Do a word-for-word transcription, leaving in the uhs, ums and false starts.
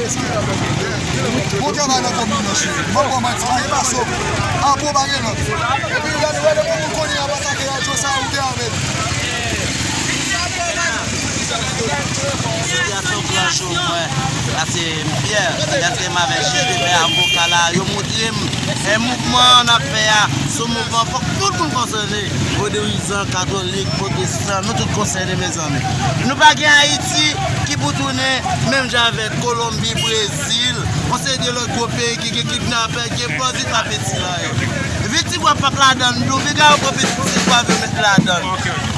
Bon travay nan komin nan, cheri. Mwen pran manti, pa gen pa sòm. Apo pa gen lòt. Epi lè nou wè depi moun konnen ap atake radyo sa, ou te avè l. Sitiyasyon Gran Cho mwen, la se m fyè. Gade m avè jiri, men avoka la, yo montre m e mouvman n ap fè a, se yon mouvman fòk tout moun konsène. Vodouyizan, katolik, pwotestan, nou tout konsène, mezanmi. Nou pa gen Ayiti ki pou tounen menm jan avèk Kolonbi, Brezil, yon seri de lòt gwo peyi ki gen kidnapè, ki gen bandi, pa peti la yo. Vin ti gwa pak ladan l tou, vin gade yon pwofit ti gwa vin met ladan l.